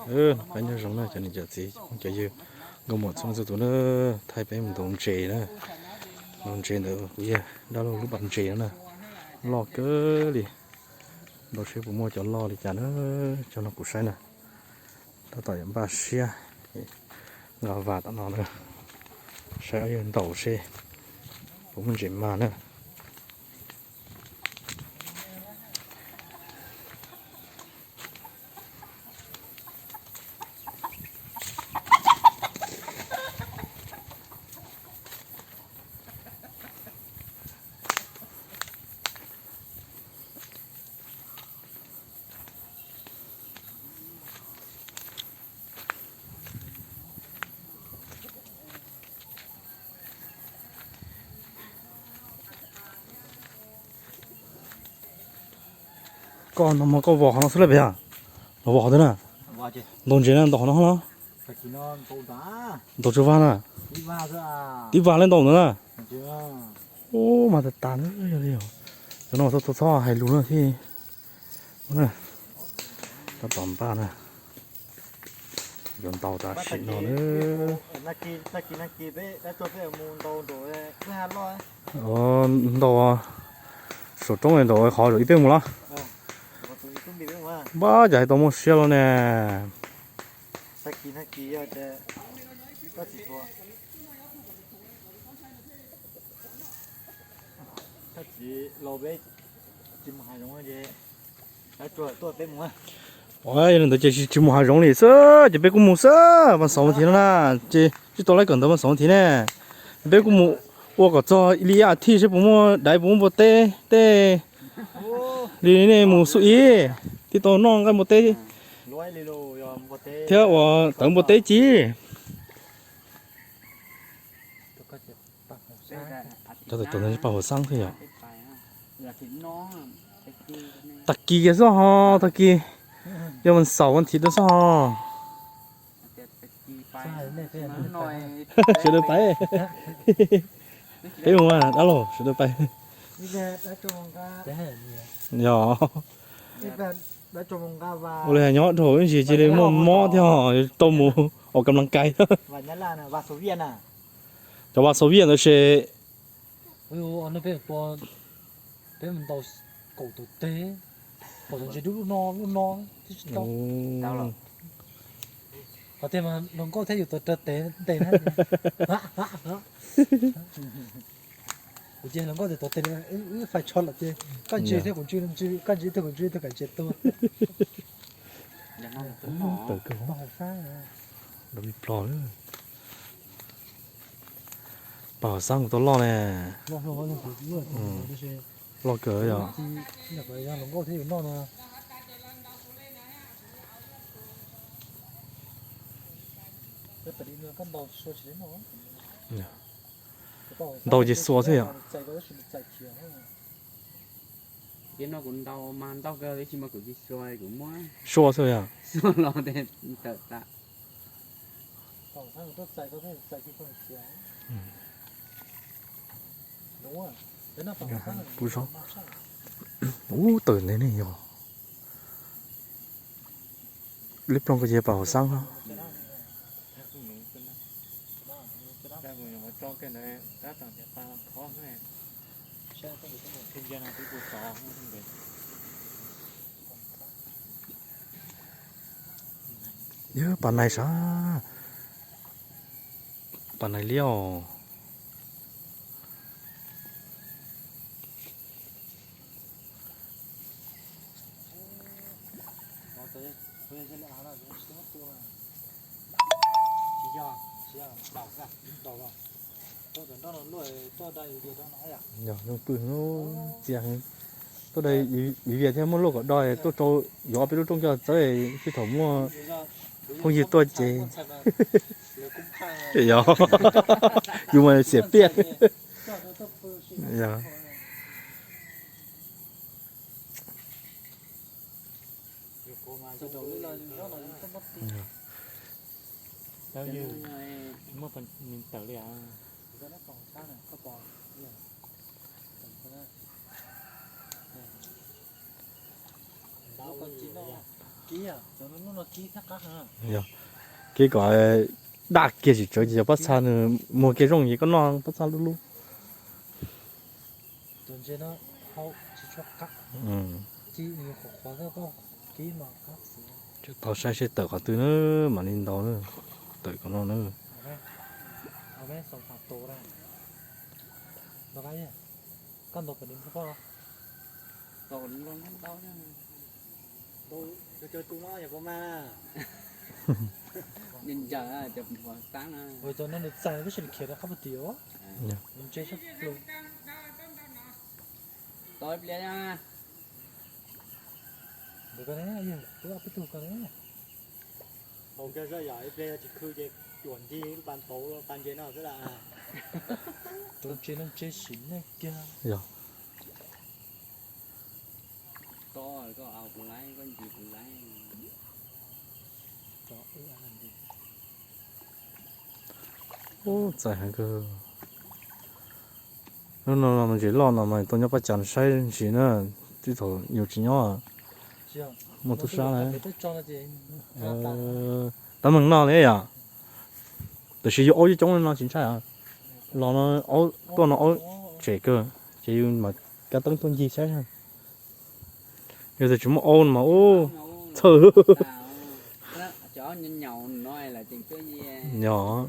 Noj qab nyob zoo na cov niam cov txiv cov phooj cov ywg, nkauj muam txhua leej txhua tus na, thaij peb mus ntaus ntses na. Ntaus ntses ntawm kuv yawg dab laug lub pas ntses no na, loj kawg li. Ntaus seb puas muaj cov loj li cas na, cov no kuv saib na. Tab tom yuav npaj siab nqa vas tom no na, saib ob yawg ntaus seb puas muaj ntses mas na. Koj no mas koj vos qhov no xwb lawm pes yog? Los vos qhov twg na? Ntaus ntses na, ntaus qhov no los? Ntaus tsuas vag na? Tib vag li ntaus ntawd na? Ub, mas tas tas na, yog li os. Cov no txhob txhob hais lus na thiab. Tab tom npaj na, yuav ntaus tam sim no na. Ntaus saum roob nraum qhov zaum ib peb mus los? Npab cas hais tau muaj siab los ne. Yog li ntawd ces tsis mus hav zoov li xwb ces peb kuj mus xwb, mas xaus mas thiv no na, ces tsis tau laib kawm ntawv mas xaus mas thiv ne. Peb kuj mus ua kom txog li ib as thiv seb puas muaj daiv puas muaj npua teb tej li nej mus xub ib, thiaj tau noj nqaij npua teb thiab ua tawv npua teb ci. Cov tawm tawm ntawd paj huam xab thiab yom. Tag kis kiag xwb ho, tag kis, yog mas xaus mas thiv rau xwb ho. Sawv daws pais, peb mus dab laug sawv daws pais. Yog ua li hais nyob dhau ib ntsis cia li muaj mob thiab ho, tau mus ua kam laj kais. Cov vas Xov Viaj ntawd ces peb mus ntaus kaum tawm teg, kaum tawm ntses dub lub no lub no twb tsis tau. Qhov tiag mas hluas nkauj thiab yus tau raws tes ntes na. Kuv ces hluas nkauj tias tau tes, wb fais tsho lawm ces koj ntsia thiab kuv ntsia, koj ntsia twg kuv ntsia twg kam ntsia tuag. Paj huam xab kuv tau loj ne. Loj kawg yog. Ntaus ces xuas xwb yom. Ces no kuv ntaus mas ntau kawg li, tsis mas kuv tsis xuas, kuv muab xuas xwb yom. Xuas los ntawm tas. Pub zog. Ub, tawm ntawd ne yog. Lib ploog ko ces paj huam xab. Yog pas nais sav, pas nais liab os. Yog zoo pw txias, tuaj dai viv vias thiab muaj luaj kom do tuaj rau yuav ob peb lub rooj coj txawb, tsis thaum muaj phooj ywg tuaj ces yus mas xiam piaj. Kib kom daj kiag tsis tsawv ces cov pob txha nws muag kiag zoo ces koj noj pob txha lub lub. Tau saib seb tawm qhov twg na, mam li ntaus na. Tawm qhov no na. Ntawd ko ne, yog tub ob peb tug ko ne. Hau kiag zoj yom, ib pliag yog tsis khw ces cuam ncig lub pas ntauv pas ntses no xwb las. Tau ntses no ntses sim neej kiag. Yog. Koj, koj au kuv laib, koj ncig kuv laib. Ub, txais heev kawg. Hnub no mas ntses loj no mas tuaj nyob paj cas saib ntsis na, twb thaum yus tsis nyob. Muaj tub sab na. Tab meeg no li yom. Tab sis yus aub coob coob no tsis ntshai. Los no, tuaj no aub tsem kawg, ces yus mam kab teeb tuaj ncig saib. Yog tias tsis muaj aub no mas ub, txhawj. Nyob.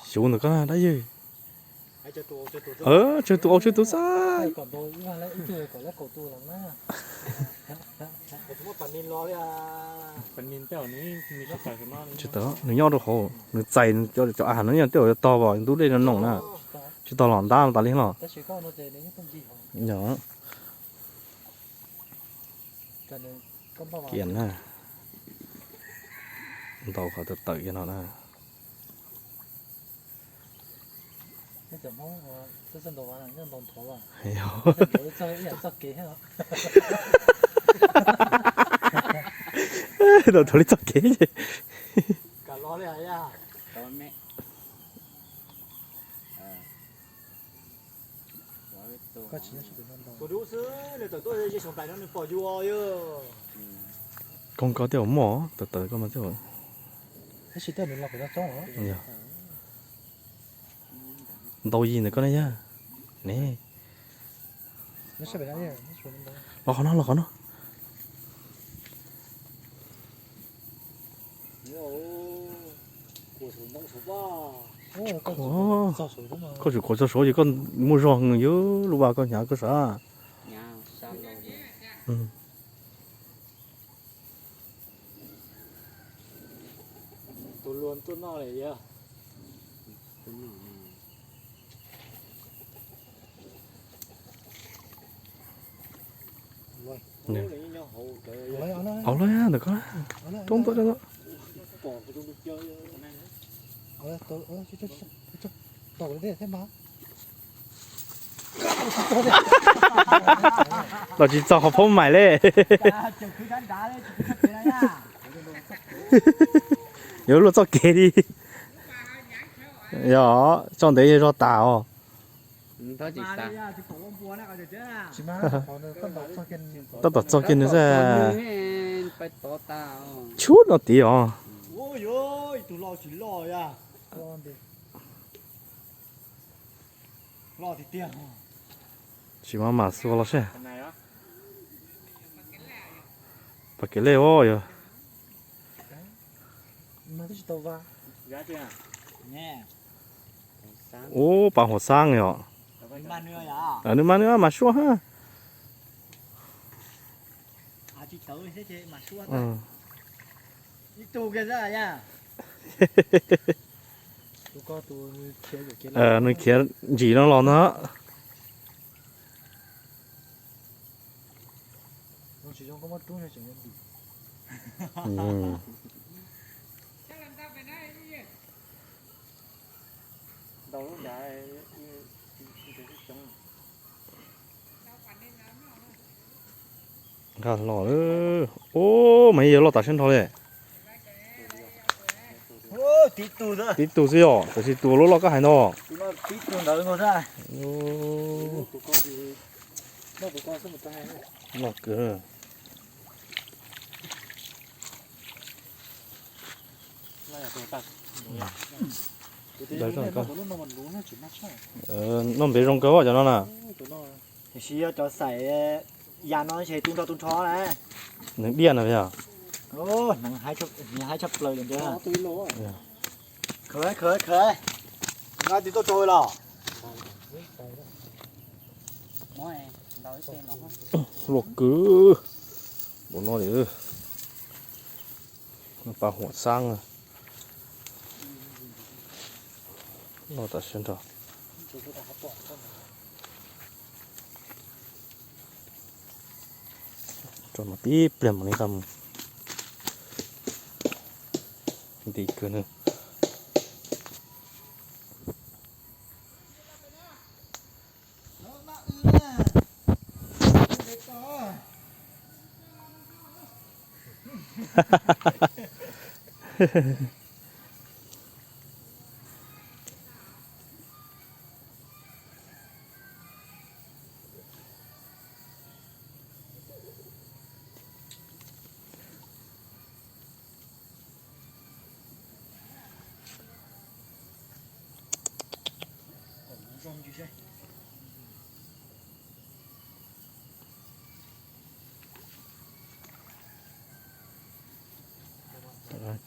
Xyov ntawm koj dab yawg. Tsawg tus au tsawg tus xwb. Tsis tau, nws nyob rau hauv, nws txais cov a has no nyob tej zaum yuav tog os, ntub dej no noom na. Tsis tau los ntab tas li los. Kiag na. Ntaus qhov tawm tawm kiag no na. Ntaus thuav li txoj kev ces. Koog koj tej zaum muaj, tawm tawm koj mas tej zaum. Ntau yig ntawm koj na yog ne. Los qhov no, los qhov no. Koj tsum khuav txog saud ces koj muaj zog heev, yog lub vas koj hnyav koj sav. Au lawm ntawm ko, roob tuaj. Los tsis txog qhov phaub maim li. Yuav luaj txoj kev li. Yog, tso ntev yog zog tas os. Tab tom txog kiag nws xwb. Tshub no tid os. Tsis mas mam xuas los seb. Pas kev lej os yog. Ub, pas huam xab yom. Nws mas nws mas suab hab. Nws khiav ntsim no los ntag. Nqa los lawm. Ub, mas yog loj tas sab nrho li. Tib tug xwb yom, tam sis tus loj loj koj hais no. Loj kawg. Noj npev zoo kawg cov no na. Tiam sis yog cov xaim ya no ces tu nrho tu nrho na. Neeg diaj no yog. Haib tshaj plaws li ntawd. Khaws, khaws, khaws. Nqa tis tuaj rau los. Luaj kwv. Npaum no li. Pas huam xab. Loj tas sab nrho. Tso mas tib pliag mam li nqa mus. Nti kawg na.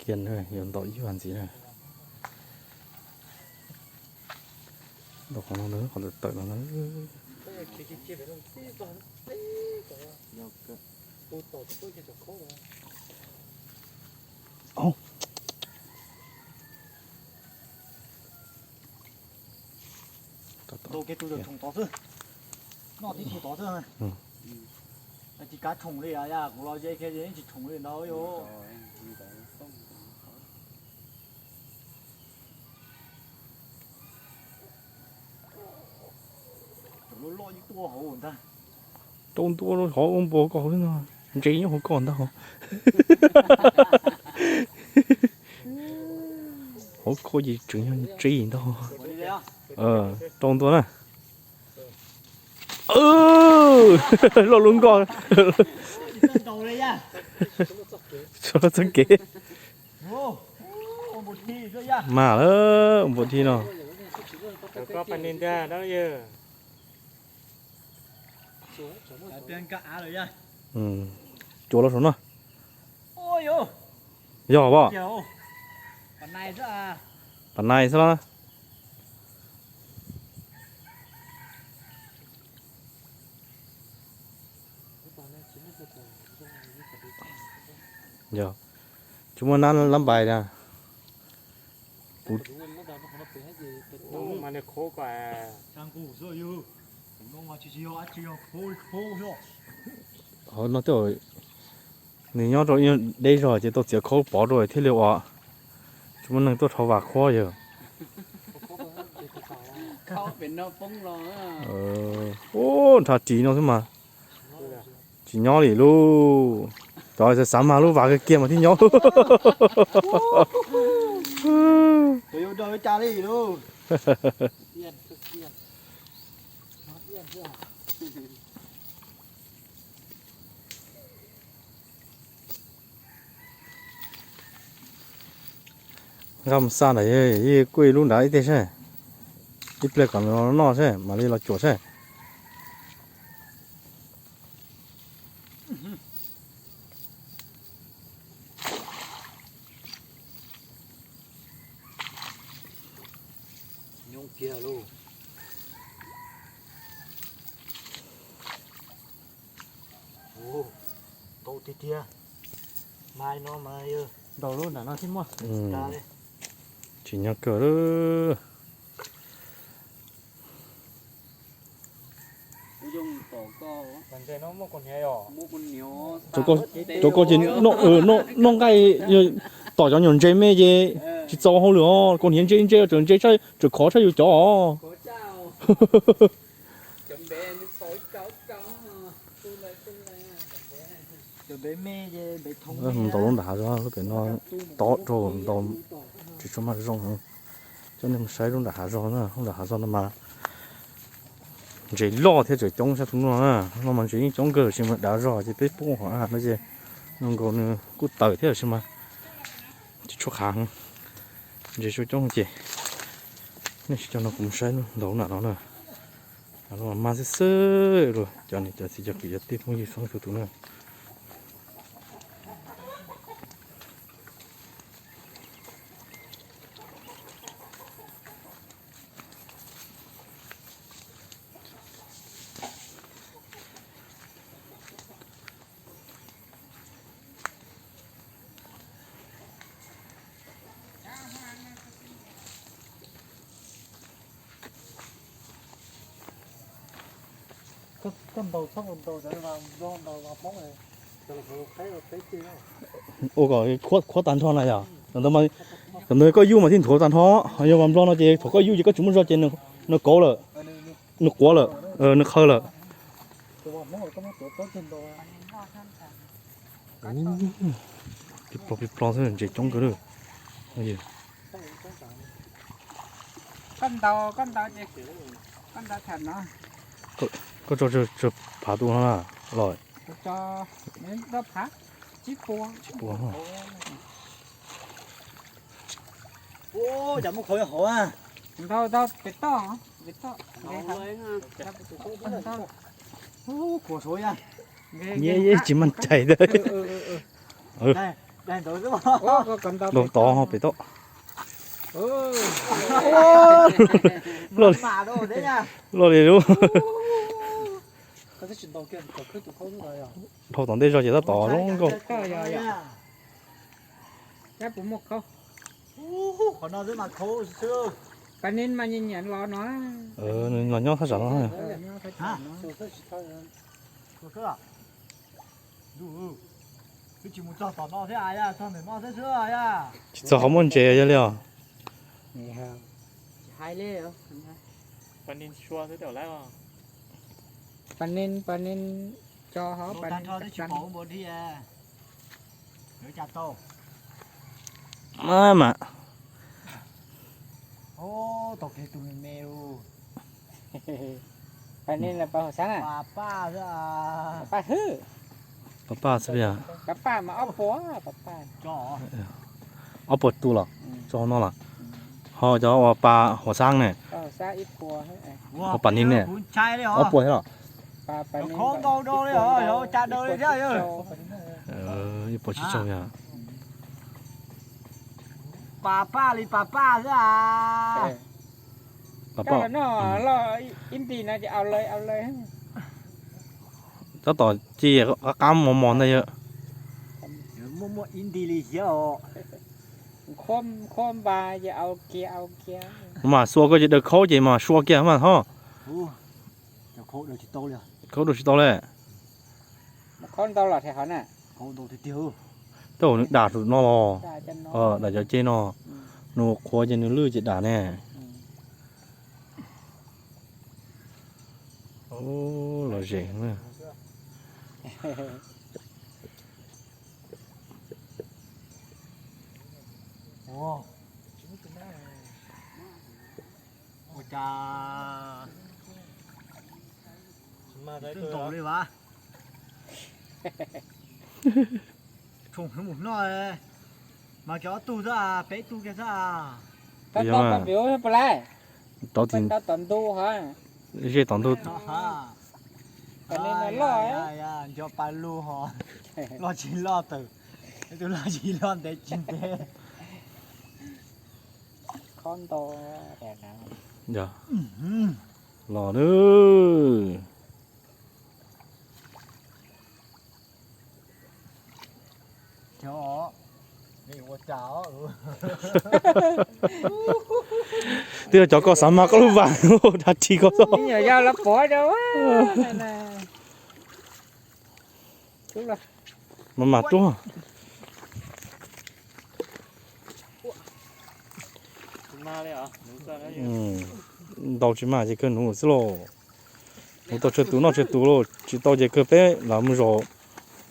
Kiag yuav ntaus ib vas ntxiv na. Ntaus qhov no na, qhov tawm tawm no na. Ntaus kiag tus tshoob tod xwb. Noj tib tug tod xwb. Tsis kav tshoom li, kuv los ze kiag tsis tshoom li ntawd yom. Rau ntua hauv ua npua koj hauv no, ntse nyob hauv koj ntag hauv. Hauv koj ces tseem yog ntse ntag. Rau ntua na. Loj lub nkoj. Txoj kev. Mas lawm, ua npua dhi no. Cuav los saum no. Yog pom. Pam nais xwb los. Yog, tsis muaj nab lab npais na. Hauv no tej, nws nyob rau deb zog ces tau txiav khau pov rau thiaj li ua. Tsis muaj neeg tuaj rho vas khuab yog. Ub, nrhav ris no xwb mas. Tsis nyob li lauj. Cov xav xav mas lub vas kiag mas thiaj nyob. Nqa mus xa ntawm, kuj ib lub nrad ib teg seb, ib pliag kom nws los noj seb mam li los cuam seb. Nyoo kiag lauj. Ntau tiag tiag. Mas no mas yog ntau lub nram no thiab muaj. Tsis nyob kawg lawm. Cov ko ces noj nqaij, tom cov nyuam ntse me ces Tsis txaus hauj lwm os, koj hniav ntse ntse, tseem ntse tshaj, tseem khov tshaj yus cov os. Ntaus lub nram hav zog, lub pem no tod rau ntaus tsis tshua maj zoo. Coj nej mus saib lub nram hav zog na, lub nram hav zog no mas ntses loj thiab tseem coob sab tus no na. No mas ntses yeej coob kawg, tab sis mas dav zog ces peb pub hov no ces zoo nkaus nws kuj tawm thiab tab sis mas tsis tshua qhav. Ntses tsis coob ces nej sim coj no kuv mus saib ntaus lub nram no na. Mas xwb xwb los cov niam cov txiv cov kwv cov tij phooj ywg txhua tus na. Koj ntaus txhob ntaus cov nplog ntaus mas Hmoob, cov qhaib peb ceg. Ua kom khuab tag nrho na yom. Thaum ntawd koj yuj mas thiaj nthuav tag nrho, ho yog vas nplog no ces thaum koj yuj ces koj tsis muaj zog ces nws kauv lawm, nws quav lawm, nws qhaw lawm. Pib plo pib plo xwb, ntses coob kawg li. Koj ntaus, koj ntaus, koj ntaus tham no. Koj tso tsawg phav tus no na, los? Kuv tso ob phav, tsib puas. Tsib puas. Ua cas muaj qhov hauv a? Ntau ntau pem toj, pem toj. Kuv suav ya. Nyiaj yeej tsis maj cai ntag. Ntaus tod pem toj. Loj li lub. Dhau tom ntej zog ces tab tom zoo nkauj. Pas nis mas nyiam nyiam los no. Nws los nyob thaj tsam no. Tsis txog qhov muaj ntses yog li os. Pas nis, pas nis tso hauv pas nis. Mas mas. Pas nis los pas huam xab na? Pas paj xwb. Pas paj xwb yog? Pas paj mas ob puas, pas paj. Ob puas tus los? Tso hauv no los? Ho cov uas pas huam xab ne? Pas nis ne? Ob puas thiab los? Ib puas tsib caug yog? Pas paj li pas paj xwb a. Pas paj. Ib nti no ces au lawm, au lawm. Tab tom ci qab qab mos mos ntag yog. Muaj muaj ib nti li thiab os. Khuab npa ces au kiag, au kiag. Mas xua koj ces daws khaub ces mas sua kiag mas ho. Khaub daws tsis tau li. Tab nws dam no los, dam cov ceg no, nws qhuav ces nws lwj ces dam ne. Lom zem. Ua cas twb ntaus li vas. Tsoo mus noj, mas cov ob tug xwb, peb tug kiag xwb. Tau tau pem ub pes lais, tau tom ntu hov. Zej tom ntu. Nco pa lug ho, loj tsis loj tawm, tus loj tsis loj ntev tsis ntev. Khob ntau. Los nawb. Twb yog cov koj xav mas koj lub vas dab tsi koj xoj. Mas mas tuaj. Ntau tsis mag ces kawg nuv xwb lauj. Nuv tau tsawg tus noj tsawg tus lauj, tsis tau ces kawg peb lam mus zaum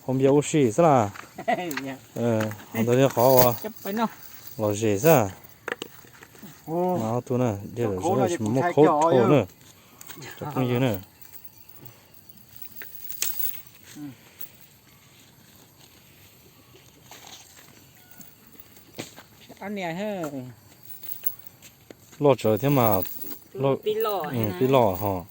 hauv npias ua si xwb las. Qhov ntawd yog qhov uas lom zem xwb. Mas ob tug na, yog lawm tsis muaj khaub dhau na, cov phooj ywg na. Loj tsawv thiab mas, pib loj hos.